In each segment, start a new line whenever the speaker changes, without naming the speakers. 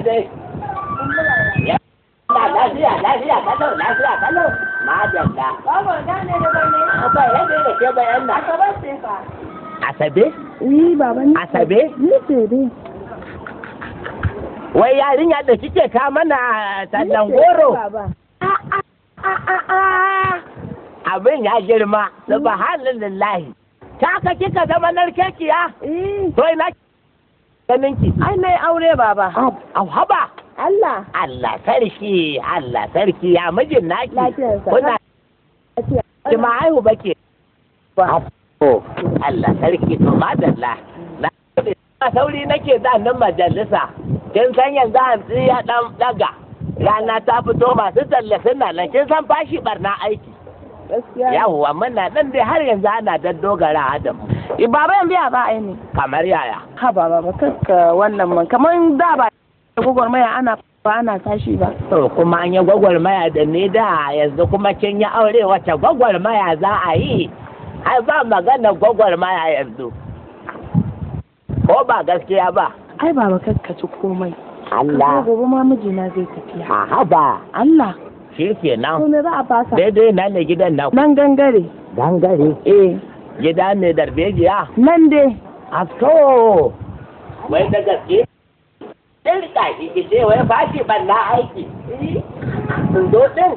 dai. Lafiya lafiya kalau lafiya kalau. Madalla.
Baba da ne da bane.
Ba ya da ke bayan nan.
Asabe ce fa.
Asabe?
Eh baba ni.
Asabe?
Ni ce dai.
Wai yarinya da kike ka mana tallan goro. Abin ya girma, subhanallahi. Ta kika zama narkekiya?
Eh.
To ina ganin ki?
Ai nayi aure baba.
Au haba.
Allah.
Allah sarki, Allah sarki ya mijin naki.
Lafiyarsa.
Kuna ki ma haihu bake. Allah sarki to madalla. Na sauri nake za nan majalisa. Kin san yanzu hantsi ya dan daga. Rana ta fito masu talle suna nan kin san fashi barna aiki.
Gaskiya.
Yawwa muna nan dai har yanzu ana daddogara da mu.
Baba yanzu ya ba ai ne.
Kamar yaya?
Ha baba ba kakka wannan man kamar da ba gwagwarmaya ana ba ana tashi ba.
To kuma an yi gwagwarmaya da ni da yanzu kuma kin yi aure wace gwagwarmaya za a yi? Ai ba magana gwagwarmaya yanzu. Ko ba gaskiya ba?
Ai baba kakka ci komai.
Allah.
Gobe ma mijina zai tafiya.
Aha ba.
Allah.
Shi kenan.
To me za a fasa?
Daidai na ne gidan na.
Nan gangare.
Gangare?
Eh.
Gida mai darbejiya?
Nan dai.
Asko. Wai da gaske? Ɗin rika shi ki ce wai fashi ban na aiki. Sun zo ɗin?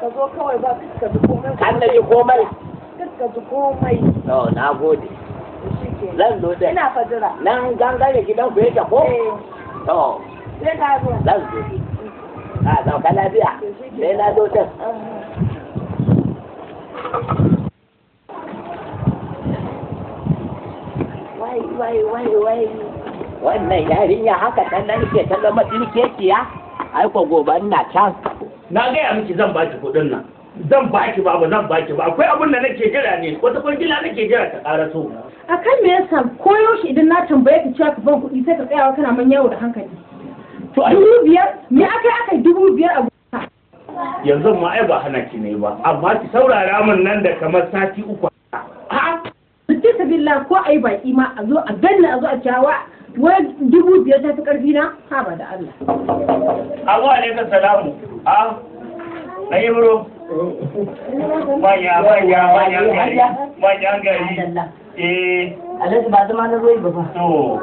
Ka zo kawai ba ka ji komai.
Kan na ji komai.
Ka ji komai.
To na gode. Zan zo ɗin.
Ina fajira.
Nan gangare gidan ku yake ko? To.
Sai ka zo.
Zan zo. A sauka lafiya. Sai na zo ɗin. Wai wai wai wai. Wannan yarinya haka ta narke ta zama tsirkekiya ai ko gobe ina can.
Na gaya miki zan baki kuɗin nan. Zan baki ba zan baki ba. Akwai abin da nake jira ne, wata kwangila nake jira ta ƙaraso.
Akan me yasa koyaushe idan na tambaye ka cewa ka ban kuɗi sai ka tsayawa kana man yawo da hankali.
To ai
5,000 me aka aka 5,000 a gurin?
Yanzu ma ai ba hana ki ne ba, amma ki saurara min nan da kamar sati 3.
A'a, bisa billah ko ai baki ma a zo a ganna a zo a cewa wai 5,000 ta fi ƙarfi na? Ha ba da Allah.
Abu alaikum salamu. A na yi bro. Manya manya manyan gari. Manyan gari. Eh.
Alhaji ba zama na zo yi ba fa.
To.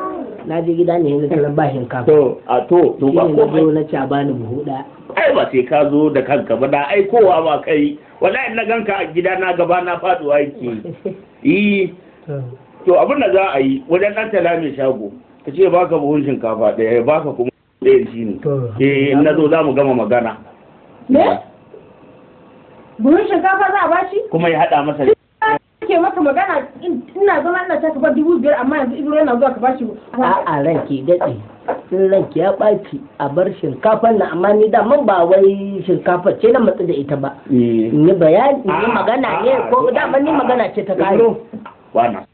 Na je gida ne yanzu kalan ba shinkafa.
To a to to ba
ko na na ci a bani buhu ɗaya.
Ai ba sai ka zo da kanka ba da ai kowa ba kai. Wallahi na ganka a gida na gaba na faduwa yake. Eh. To abin da za a yi wajen ɗan tala mai shago. Ka ce baka buhun shinkafa ɗaya baka kuma ɗayan shi ne. Eh in na zo za mu gama magana.
Me? Buhun shinkafa za a bashi?
Kuma ya haɗa masa.
Ke maka magana ina zama ina ta ka 5,000 amma yanzu Ibro yana zuwa ka bashi.
A'a ranki daɗe. In ranki ya ɓaci a bar shinkafar nan amma ni da man ba wai shinkafa ce na matsu da ita ba. In yi bayani in yi magana ne ko dama ni magana ce ta kare.
Wana.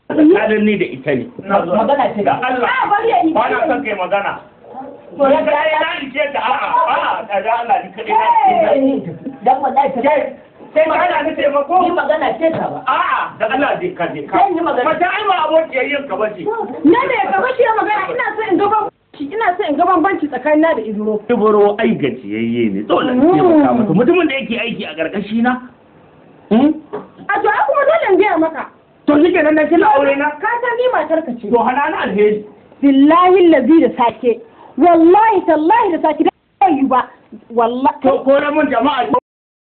Tsakanin ni da ita ne.
Magana ce
da Allah. Ba na son kai magana. To ya ga ya ishe ta a'a a'a da Allah ni kadai na.
Dan wallahi ta
sai magana ni taimako.
Ni magana ce ta ba.
A'a da Allah je ka je ka.
Sai ni magana.
Mata ai ba abokiyar yin ka bace.
Na ne ka bace magana ina so in ga bambanci ina so in ga bambanci tsakanin na da Ibro.
Ibro ai gajiyayye ne. Dole in taimaka masa. Mutumin da yake aiki a karkashi na.
A to ai kuma dole in gaya maka.
To shi kenan na kina aure na?
Ka san ni matar ka ce.
To hana na alheri.
Billahi lazi da sake. Wallahi tallahi da sake da yi ba. Wallahi.
To ko na mun jama'a.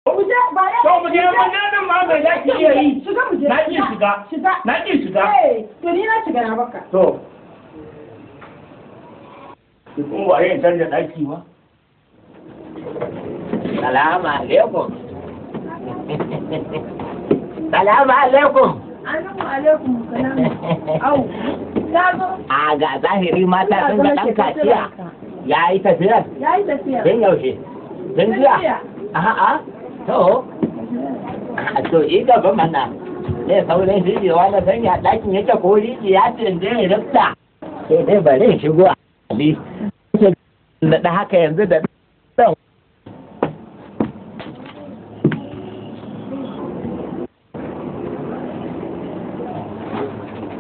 Mu je ba ya.
To mu je mun nan ma mai zaki iya yi.
Shiga mu je.
Na ki shiga.
Shiga.
Na ki shiga.
Eh to ni na shiga na baka.
To. Ki kuma ba yin canja daki ba.
Salamu alaikum. Salamu alaikum.
Assalamu alaikum salam. Au. Ka zo.
A ga zahiri mata sun ga ɗan kaciya. Ya yi tafiyar?
Ya yi tafiya.
Tun yaushe? Tun jiya? A'a. To. To yi gaba mana. Ne saurin shigewa na sanya ɗakin yake ko rijiya ce da ya rufta. Sai dai bari in shigo a Ali. Da haka yanzu da ɗan.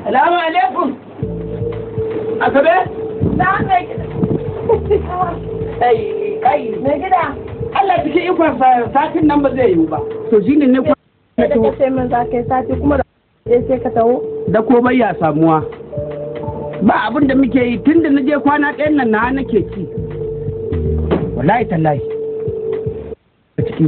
Salamu alaikum.
Asabe?
Na mai
Ai satin nan ba zai yiwu ba. To shine ne
ko da kace min za ka yi sati kuma da sai ka taho.
Da ko bai ya samuwa. Ba abin da muke yi tunda na je kwana ɗayan nan na nake ci. Wallahi tallahi. A ciki.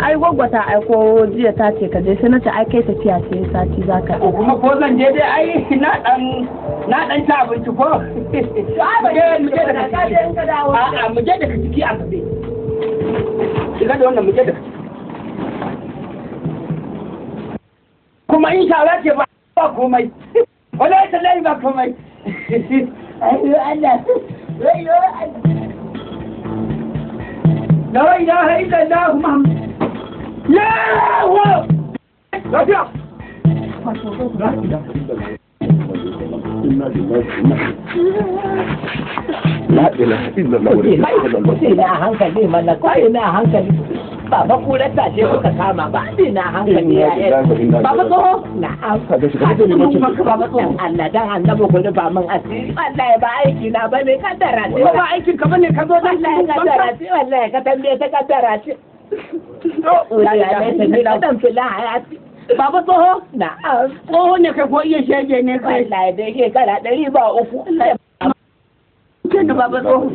Ai gwaggwa ta aiko jiya ta ce ka je sai na ce ai kai tafiya sai sati za ka.
Ko kuma ko zan je dai ai na dan ci abinci ko. Mu je daga ciki. A'a mu je daga ciki a tafi. Shiga da wannan mu je daga ciki. Kuma in shara ce ba komai. Wallahi tallahi ba komai.
Ayyo Allah. Ayyo Allah.
La ilaha illallah Muhammad. La wa.
Lafiya. La ilaha illallah.
Ina hankali mana ko ina hankali. Baba kura ta ce kuka kama ba ina hankali ya yi. Baba tsoho na'am. Baba tsoho Allah dan annabi ku rufa min asiri. Wallahi ba aiki na bane kaddara ce.
Ba aikin ka bane ka zo dan
wallahi kaddara ce wallahi ka tambaye ta kaddara ce.
Baba tsoho?
Na'am.
Tsoho ne kai ko iya shege ne kai?
Wallahi dai shekara 103.
Cuce ni baba tsoho.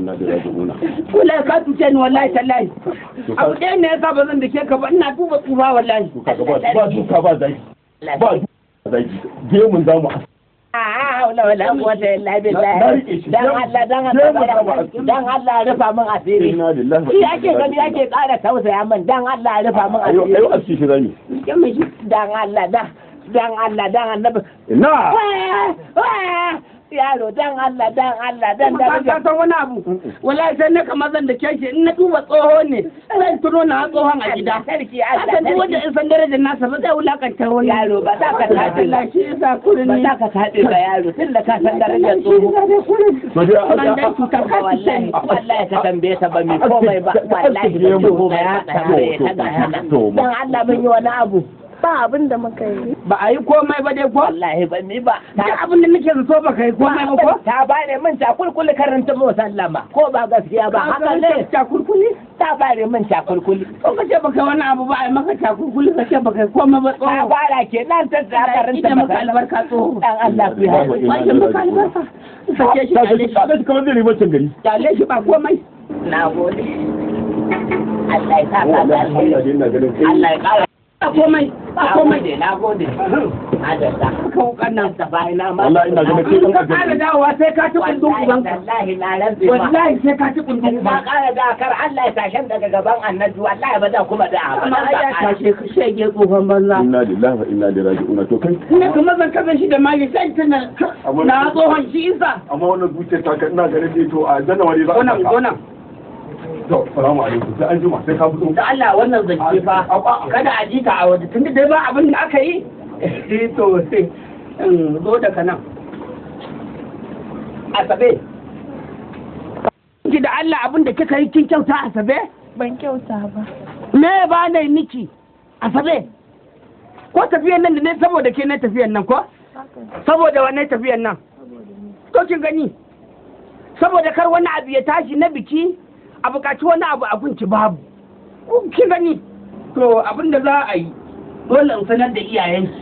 Wallahi ka cuce ni wallahi tallahi. Abu ɗaya ne yasa ba zan dake ka ba ina duba tsufa wallahi.
Ba duka ba zaki. Ba duka zaki. Gemun za mu
haula wala quwwata illa billah. Dan Allah dan Allah dan Allah rufa min asiri. Shi ake gani ake ƙara tausaya min dan Allah rufa min asiri.
Ayo aski shi zani.
Dan Allah dan Allah dan annabi.
Ina.
Yaro dan Allah dan Allah dan
dan ka san wani abu. Wallahi sai na kamar zan da shi in na duba tsoho ne sai tuno na tsohon a gida.
Sarki Allah.
Haka duk wanda in san darajar nasa ba zai wulakanta wani.
Yaro ba za ka tabe.
Allah shi yasa kurin
ba za ka tabe ba yaro tun da ka san darajar tsoho. Wallahi wallahi ka tambaye ta ba mi komai ba wallahi ba komai ba dan Allah mun yi wani abu.
Ba abin da muka yi.
Ba a yi komai ba dai ko?
Wallahi ba ni ba.
Duk abin da nake zato ba ka yi komai ba ko?
Ta bare min cakulkuli karanta mu sallama ko ba gaskiya ba haka ne.
Cakulkuli?
Ta bare min cakulkuli.
Ko ka ce baka wani abu ba a yi maka cakulkuli ka ce baka yi komai ba tsoho.
Ta fara kenan ta karanta
maka albarka tsoho.
Dan Allah ku yi.
Wace maka albarka. Sake shi kyale shi.
Kaga shi kamar zai ribacin gari.
Kyale shi ba komai.
Na gode. Allah ya sa ka da alheri. Allah ya kara.
Ba komai, ba komai.
Na gode. Adalla.
Ka wukan nan.
Ta bai na ma.
Wallahi ina ganin kai
dan ka ƙara dawowa sai ka ci kundin ubanka.
Wallahi na rantse ma.
Wallahi sai ka ci kundin
ubanka. Ka ƙara da kar Allah ya tashen daga gaban annabi wallahi ba zan kuma da ba.
Amma ai ya tashe ka shege tsofan banza.
Inna lillahi wa inna ilaihi raji'un. To kai.
Ina kamar zan kaza shi da magi sai tana na tsohon shi isa.
Amma wannan zuciyar ta ina ganin dai to a janna wani za a.
Wannan wannan.
To, salamu alaikum, sai an jima, sai ka fito.
Da Allah wannan zance fa, kada a ji ta a waje, tunda dai ba abin da aka yi. To, sai in zo daga nan. Asabe. Ki da Allah abin da kika yi kin kyauta Asabe?
Ban kyauta ba.
Me ba na miki? Asabe. Ko tafiyan nan da ne saboda ke na tafiyan nan ko? Saboda wannan tafiyan nan. To kin gani? Saboda kar wani abu ya tashi na biki a bukaci wani abu a kunci babu. Kin gani? To abin da za a yi dole in sanar da iyayenki.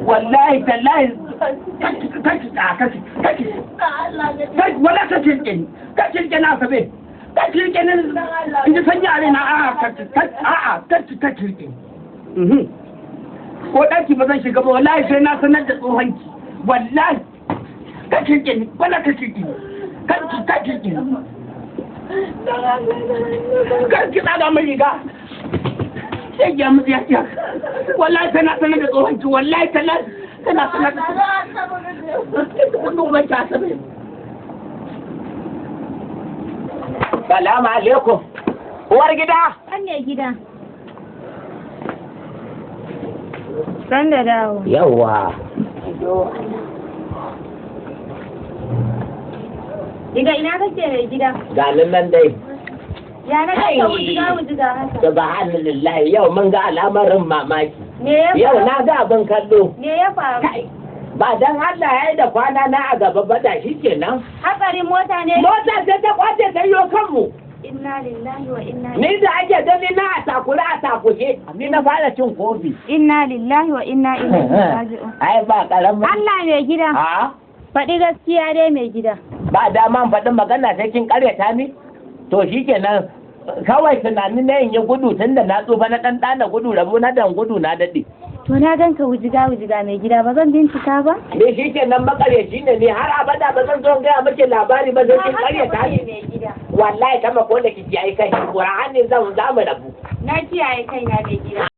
Wallahi tallahi kaki kaki kaki wala kaki rike ni kaki rike na Asabe kaki rike ni in ji sanyi a raina a'a kaki a'a kaki kaki rike ni ko daki ba zan shiga ba wallahi sai na sanar da tsohonki wallahi kaki rike ni wala kaki rike ni kaki kaki rike ni kaki tsaga min riga sai ya mutu ya ya wallahi tana sanar da tsohonki wallahi tana tana sanar da kundin ubanki Asabe.
Salamu alaikum. Uwar gida.
An ne gida. San da dawo.
Yawwa.
Daga ina kake mai gida?
Ga nan dai.
Ya na kai wujiga wujiga haka.
Subhanallah yau mun ga al'amarin mamaki.
Me ya faru?
Yau na ga abin kallo.
Me ya faru?
Ba dan Allah ya yi da kwana na a gaba ba da shi kenan.
Hatsarin mota ne?
Mota ce ta kwace ta yiwo kanmu.
Inna lillahi wa inna
Ni da ake gani na a takure a takushe, ni na fara cin kofi.
Inna lillahi wa inna ilaihi raji'un.
Ai ba karamin.
Allah mai gida.
A
Faɗi gaskiya dai mai gida.
Ba dama in faɗi magana sai kin karyata ni? To shikenan, kawai tunanin na in yi gudu tun da na tsufa, na ɗan ɗana gudu, rabo na dan gudu na daɗe.
To na ganka wujiga wujiga mai gida, ba zan bincika ba?
Me shikenan, makaryaci ne ni, har abada ba zan zo in gaya miki labari ba sai kin karyata ni.
Mai gida.
Wallahi kama ko da kiki ai kai Qur'ani zan za mu rabu.
Na kiyaye kaina mai gida.